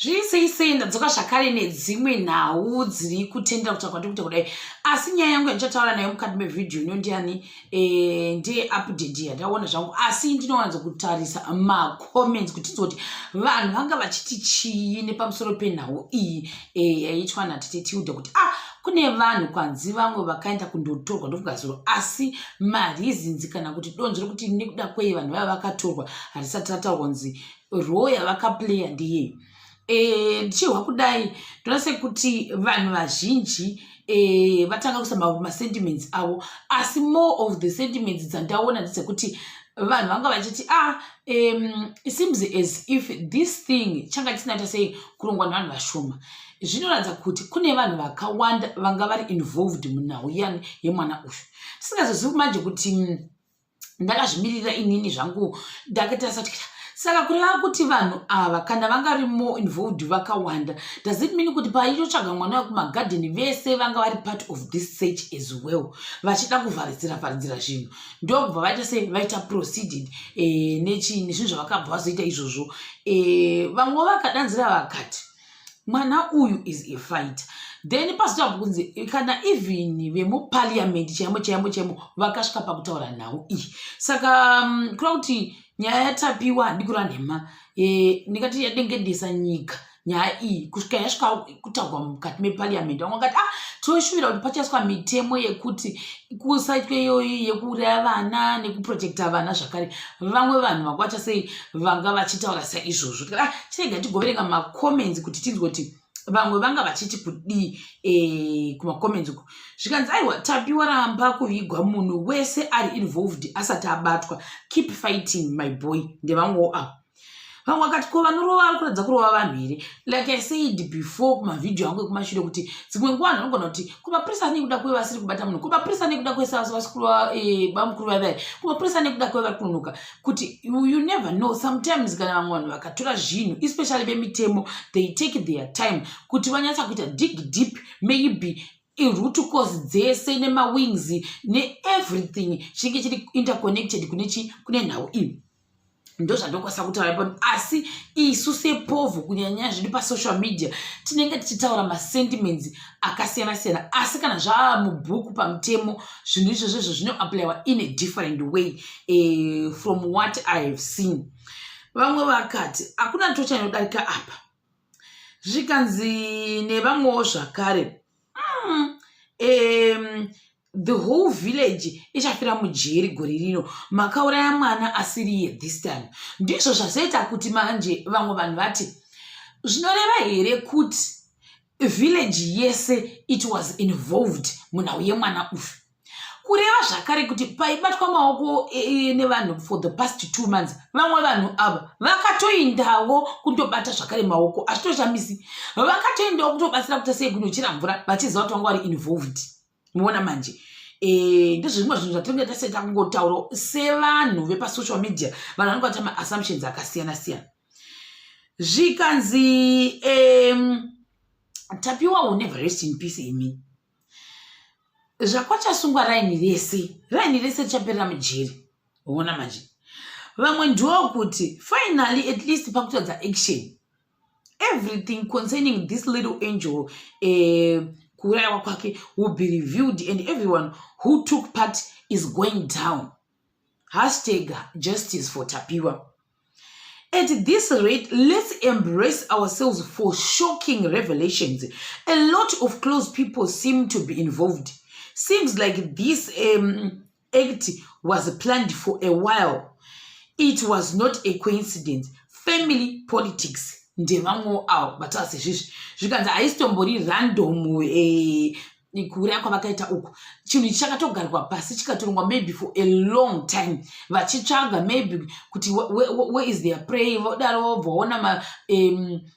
Zviri sei sei, ndadzoka zvakare nedzimwe nhau dziri kutendera kutaura kwandiri kuita kudai. Asi nyaya yangu yandichataura nayo mukati mevhidhiyo ino ndiyani? Ndeye update yandaona zvangu, asi ndinowanza kutarisa macomments kuti tinzwe kuti vanhu vanga vachiti chii nepamusoro penhau iyi yaitwa natete Tilda, kuti kune vanhu kwanzi vamwe vakaenda kundotorwa ndofunga zuro, asi mareasons kana kuti donzvo rekuti nekuda kwei vanhu vaiva vakatorwa harisati rataurwa, kunzi role yavakaplaya ndiyei. Ndichihwa kudai ndoona sekuti vanhu vazhinji vatanga kuisa masentiments avo, asi more of the sentiments dzandaona ndedzekuti vanhu vanga vachiti it seems as if this thing changa chisina kuita sei kurongwa nevanhu vashoma. Zvinoratidza kuti kune vanhu vakawanda vanga vari involved munhau iyani yemwana uyu. Tisingazozivi manje kuti ndakazvimirira inini zvangu, ndakatarisa kuti saka kureva kuti vanhu ava kana vanga ri more involved vakawanda, does it mean kuti paitotsvaga mwana wekumagadheni vese vanga vari part of this search as well, vachida kuvharidzira vharidzira zvinhu, ndokubva vaita sei, vaita proceeded nezvinhu zvavakabva vazoita izvozvo? Vamwe vakadanzira vakati mwana uyu is a fighter. Then pazotaurwa kunzi kana even vemuparliament chaimo chaimo chaimo vakasvika pakutaura nhau iyi. Saka kureva kuti nyaya yaTapiwa, handidi kureva nhema, ndingati yadengendesa nyika nyaya iyi kusvika yasvika kutaurwa mukati meparliament. Vamwe vakati toshuvira kuti pachaiswa mitemo yekuti kusaitwe iyoyi yekuuraya vana nekuprotecta vana zvakare. Vamwe vanhu vanga vacha sei, vanga vachitaura saizvozvo. Tikati chirega tigoverenga macomments kuti tinzwe kuti vamwe vanga vachiti kudii kumacomments uku. Zvikanzi, "Aiwa, Tapiwa ramba kuvigwa munhu wese ari involved asati abatwa. Keep fighting, my boy." Ndevamwewo avo. Vamwe vakati, "Ko vanorova vari kuratidza kurova vanhu here?" Like I said before kumavhidhiyo angu ekumashure kuti dzimwe nguva vanhu vanogona kuti kumapurisa nekuda kwe vasiri kubata munhu, kumapurisa nekuda kwesavasi kurova bamukuru vavai, kumapurisa nekuda kwe vari kunonoka, kuti you never know. Sometimes kana vamwe vanhu vakatora zvinhu, especially vemitemo, they take their time kuti vanyatsa kuita dig deep, maybe root cause dzese nemawings neeverything chinenge chiri interconnected kune chi kune nhau iyi. Ndo zvandokwanisa kutaura ipapo. Asi isu sepovho, kunyanya zvedu pasocial media, tinenge tichitaura masentiments akasiyana siyana, asi kana zvava mubhuku pamutemo, zvinhu izvozvo izvo zvinoapplywa in a different way from what I have seen. Vamwe vakati hakuna tocha inodarika apa. Zvikanzi nevamwewo zvakare, "The whole village ichafira mujeri gore rino. Makauraya mwana asiriye this time." Ndizvo zvazoita kuti manje vamwe vanhu vati, zvinoreva here kuti village yese it was involved munhau yemwana uyu? Kureva zvakare kuti paibatwa maoko nevanhu for the past 2 months, vamwe vanhu ava vakatoindawo kundobata zvakare maoko. Hazvitoshamisi, vakatoendawo kutobatsira kuita sei, kunochera mvura, vachiziva kuti vanga vari involved. Muona manje, ndezvimwe zvinhu zvatinenge tase takungotaura sevanhu vepasocial media. Vanhu vanenge vaita maassumptions akasiyana siyana. Zvikanzi, "Tapiwa will never rest in peace. Imi zvakwachasungwa raini rese, raini rese richaperera mujeri." Uona manje, vamwe ndokuti, "Finally, at least pakutadza action. Everything concerning this little angel, kuurayiwa kwake, will be reviewed and everyone who took part is going down. #JusticeForTapiwa. At this rate, let's embrace ourselves for shocking revelations. A lot of close people seem to be involved. Seems like this act was planned for a while. It was not a coincidence. Family politics." Ndevamwewo avo vataura sezvizvi. Zvikanzi haisitombori random kuuraya kwavakaita uku. Chinhu ichi chakatogarwa pasi, chikatorongwa maybe for a long time, vachitsvaga maybe kuti where is their prey. Vodaro vobva vaona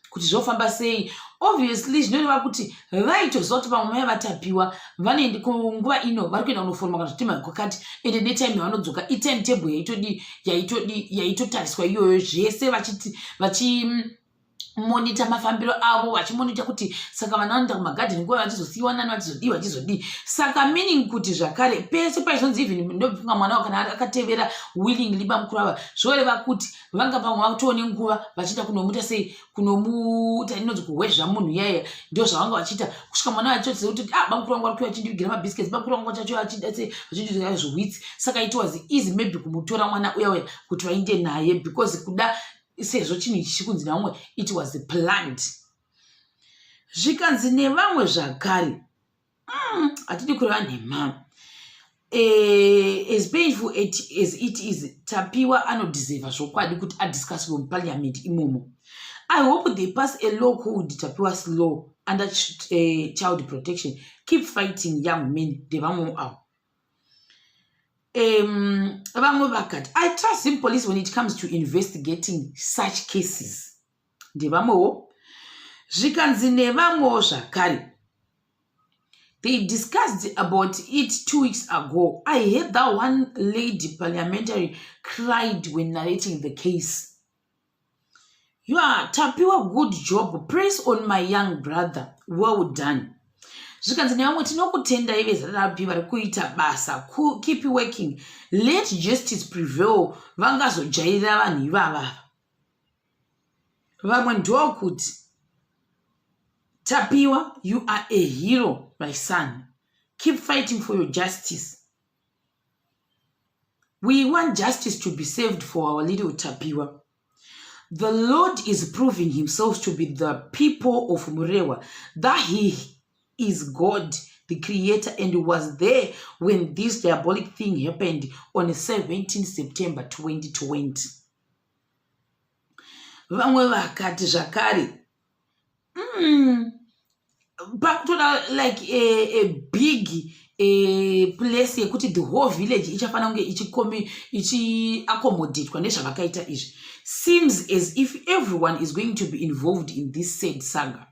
kuti zvofamba sei. Obviously zvinoreva kuti vaitoziva kuti vamwe mai vaTapiwa vanoende kunguva ino, vari kuenda kunoforoma kana zvitima kwakati, ende netime yavanodzoka, itime table yaitodi yaitodi yaitotariswa iyoyo zvese, vachiti vachi Monitor mafambiro avo, vachimonita kuti saka vana vanoenda kumagadheni nguva vachizosiyiwa nani, vachizodii, vachizodii. Saka meaning kuti zvakare pese paizonzi even ndofunga mwana kana akatevera willingly bamukuru ava, zvoreva kuti vanga pamwe vatoone nguva vachiita kunomuita sei, kunomuita inonzi kuhwezva munhu iyaiya. Ndo zvavanga vachiita kusvika mwana vachitoziva kuti, ah, bamukuru vangu vari kuuya vachindivigira mabiscuits, bamukuru vangu vachacho vachida sei, vachindivigira zviwitsi. Saka it was easy maybe kumutora mwana uya uya kuti vainde naye, because kuda sezvo chinhu ichi chikunzi nevamwe it was planned. Zvikanzi nevamwe zvakare, hatidi kureva nhema, as painful as it is, Tapiwa anodeserva zvokwadi kuti adiscusswe muparliament imomo. I hope they pass a law called Tapiwa's Law under child protection. Keep fighting, young men. Ndevamwewo avo. Vamwe vakati, "I trust Zim Police when it comes to investigating such cases." Ndevamwewo. Zvikanzi nevamwewo zvakare, they discussed about it 2 weeks ago. I heard that one lady parliamentary cried when narrating the case. You are Tapiwa, good job. Press on, my young brother, well done. Zvikanzi nevamwe, tinokutendai veZRP vari kuita basa. Keep working, let justice prevail. Vangazojairira vanhu ivavava. Vamwe ndokuti, "Tapiwa, you are a hero, my son. Keep fighting for your justice. We want justice to be saved for our little Tapiwa. The Lord is proving himself to be the people of Murewa that he is God the creator and was there when this diabolic thing happened on 17 September 2020." Vamwe vakati zvakare, pakutoda like a big a place yekuti the whole village ichafanira kunge ichiaccommodatwa nezvavakaita izvi. Seems as if everyone is going to be involved in this sad saga.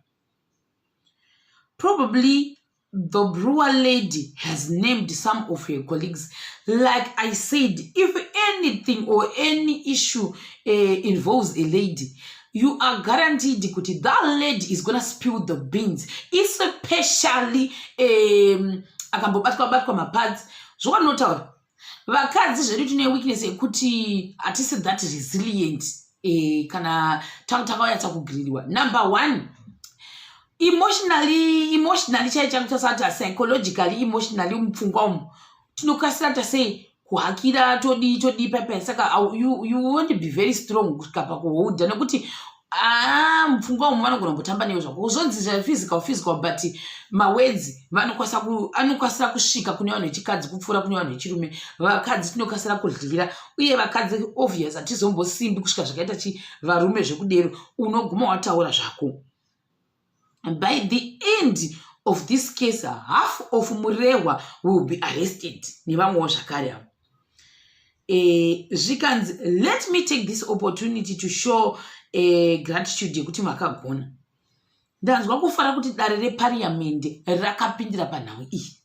Probably the brewer lady has named some of her colleagues. Like I said, if anything or any issue involves a lady, you are guaranteed kuti that lady is gonna spill the beans, especially akambobatwa batwa mapads. Zvokanotaura vakadzi zvedu tine weakness yekuti hatisi that resilient. Kana takanyatsa kugiririwa, number one, emotionally chai changu chasati psychologically, emotionally, mupfungwa umu tinokasira tasei kuhakira, todii todii paipai. Saka you won't be very strong kusvika pakuholda nekuti, ah, mupfungwa umu vanogona kumbotamba newe zvako. Zvonzi zvaphysical physical, but mawords anokasira kusvika kune vanhu vechikadzi kupfuura kune vanhu vechirume. Vakadzi tinokasira kudyira, uye vakadzi obvious hatizombosimbi kusvika zvakaita chi varume zvekudero. Unoguma wataura zvako. By the end of this case, half of Murehwa will be arrested nevamwewo zvakare avo. Zvikanzi, let me take this opportunity to show gratitude yekuti makagona. Ndanzwa kufara kuti dare repariamendi rakapindira panhau iyi.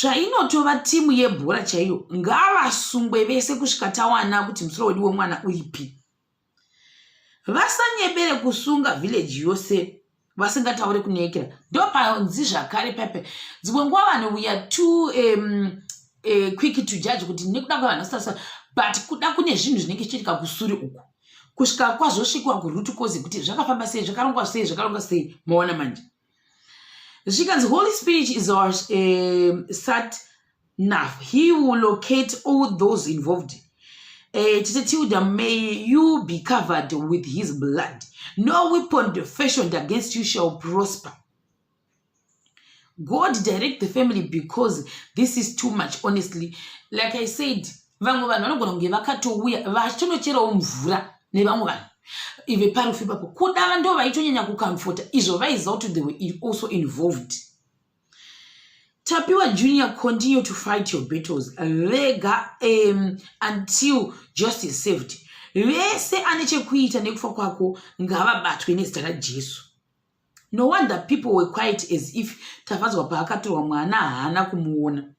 Zvainotova timu yebhora chaiyo. Ngavasungwe vese kusvika tawana kuti musoro wedu wemwana uripi. Vasanyebere kusunga village yose vasingatauri kunekera. Ndopanzi zvakare pepe dzimwe nguva vanhu, we are too quick to judge kuti nekuda kwevanhu vasitasa, but kuda kune zvinhu zvinenge zvichiitika kusuri uku kusvika kwazosvikwa kuroot cause kuti zvakafamba sei, zvakarongwa sei, zvakarongwa sei. Maona manje. Zvikanzi, Holy Spirit is our sat nav. He will locate all those involved. Tete Tilda, may you be covered with his blood. No weapon fashioned against you shall prosper. God direct the family, because this is too much, honestly. Like I said, vamwe vanhu vanogona kunge vakatouya vachitonocherawo mvura nevamwe vanhu ive parufu ipapo. Kuda ndo vaitonyanya kucomforta izvo vaiziva kuti they were also involved. Tapiwa Junior, continue to fight your battles vega until justice served. Vese ane chekuita nekufa kwako ngavabatwe nezita raJesu. No wonder people were quiet, as if Tafadzwa paakatorwa mwana haana kumuona.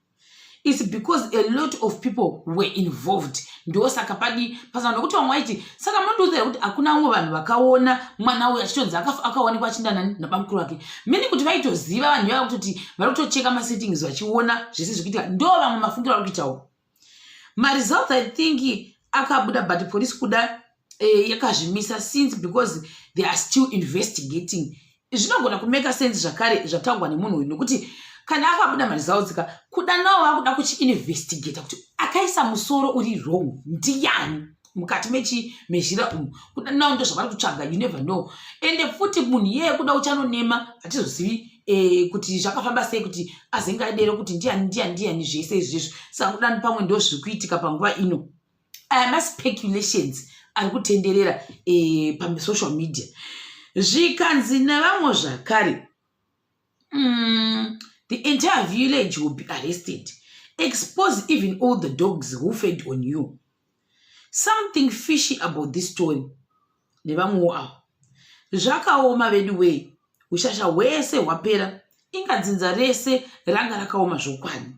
It's because a lot of people were involved. Ndosaka padi pasana nokuti vamwe vaiti, saka munondiudzira kuti hakuna vamwe vanhu vakaona mwana uyu achitonzi akaonekwa achinda nani nabamukuru vake, mini kuti vaitoziva vanhu ivava kutoti vari kutocheka masettings vachiona zvese zvikuitika. Ndo vamwe mafungiro vari kuitawo. Maresults, I think, akabuda, but police kuda yakazvimisa since because they are still investigating. Zvinogona kumake sense zvakare zvataurwa nemunhu uyu, nokuti kana akabuda maresults ka, kuda navo vakuda kuchiinvestigata kuti akaisa musoro uri wrong ndiani mukati mechi mezhira umu. Kuda navo ndo zvavari kutsvaga. You never know. Ende futi munhu iyeye kuda uchanonema, hatizozivi kuti zvakafamba sei kuti azenge adero, kuti ndiani, ndiani, ndiani, zvese izvizvo. Saka kuda pamwe ndo zviri kuitika panguva ino. Aya maspeculations ari kutenderera pasocial media. Zvikanzi nevamwe zvakare, the entire village will be arrested. Expose even all the dogs who fed on you. Something fishy about this story. Nevamwewo avo. Zvakaoma vedu wei, ushasha hwese hwapera, ingadzinza rese ranga rakaoma zvokwadi.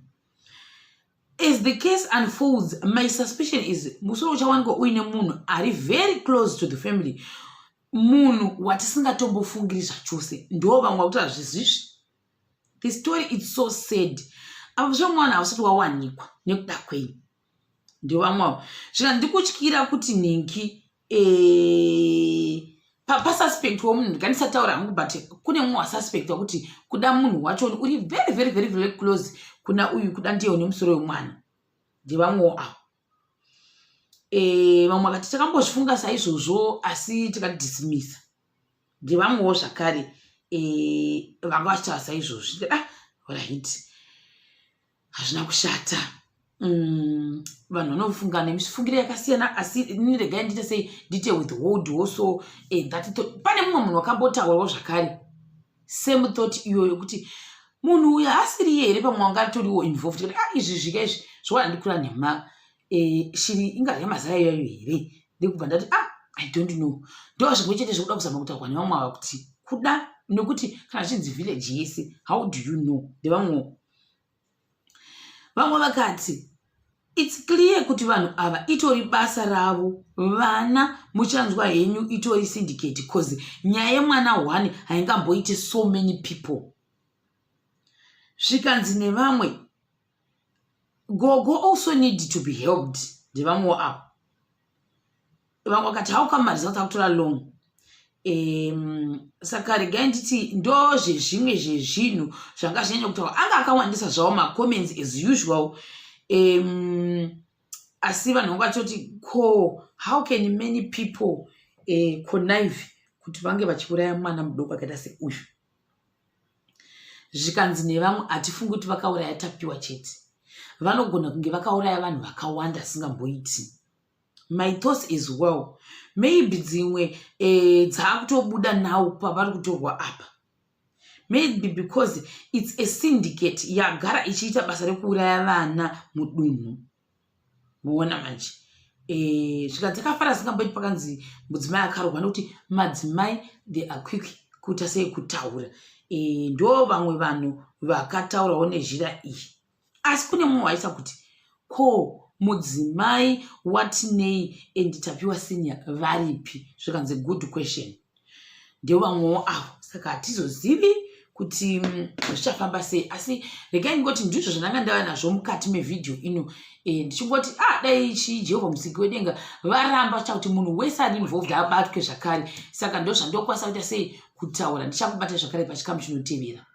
As the case unfolds, my suspicion is musoro uchawanikwa uine munhu ari very close to the family, munhu watisingatombofungiri zvachose. Ndo vamwe vakuti hazvizvizvi. The story is so sad. Apa zvomwana hausati wawanikwa nekuda kwei? Ndo vamwe avo. Zvika ndikutyira kuti nhingi pasuspectwa munhu, ndikandisataura hangu, but kune mumwe wasuspectwa kuti kuda munhu wacho uri very, very, very, very close kuna uyu, kuda ndiye une musoro wemwana. Ndevamwewo avo. Vamwe vakati takambozvifunga saizvozvo asi tikadismissa. Ndevamwewo zvakare vanga vachitaura saizvozvo. Ah, right, hazvina kushata. Vanhu vanofunga nemifungiro yakasiyana, asi ini regai ndiite sei, ndiite withhold also that thought. Pane mumwe munhu wakambotaurawo zvakare same thought iyoyo, kuti munhu uyu haasiriye here pamwe wanga atoriwo involved, kuti ah, izvi zvika izvi zvowana ndikura nhema, shiri ingadya mazai iyayo here? Ndikubva ndati, ah, I don't know. Ndo zvimwe chete zvekuda kuzama kutaurwa nevamwe ava, kuti kuda nekuti kana zvichinzi village yese, how do you know? Ndevamwewo. Vamwe vakati it's clear kuti vanhu ava itori basa ravo. Vana muchanzwa henyu, itori syndicate, cause nyaya yemwana one haingamboiti so many people. Zvikanzi nevamwe, gogo also need to be helped. Ndevamwewo avo. Vamwe vakati how come maresults akutora long? Saka regai nditi ndo zvezvimwe zvezvinhu zvanga zvinyanya kutaura. Anga akawandisa zvavo macomments as usual, asi vanhu vanga vachitoti, ko how can many people connive kuti vange vachiuraya mwana mudoko akaita seuyu? Zvikanzi nevamwe, hatifungi kuti vakauraya Tapiwa chete, vanogona kunge vakauraya vanhu vakawanda asingamboiti. My thoughts as well, maybe dzimwe dzaakutobuda now pavari kutorwa apa, maybe because it's a syndicate yagara ichiita basa rekuuraya vana mudunhu. Muona manje, zvikanzi akafara asingamboiti pakanzi mudzimai akarohwa, nekuti madzimai, they are quick kuita sei, kutaura. Ndo vamwe vanhu vakataurawo nezhira iyi. Asi kune mumwe waisa kuti, ko mudzimai watinei and Tapiwa Senior varipi? Zvikanzi good question. Ndevamwewo avo. Saka hatizozivi kuti zvichafamba sei, asi regai ndingoti ndizvo zvandanga ndava nazvo mukati mevhidhiyo ino, ndichingoti ah, dai chi Jehovha Musiki wedenga varamba vachiita kuti munhu wese ari involved abatwe zvakare. Saka ndo zvandokwanisa kuita sei, kutaura. Ndichakubata zvakare pachikamu chinotevera.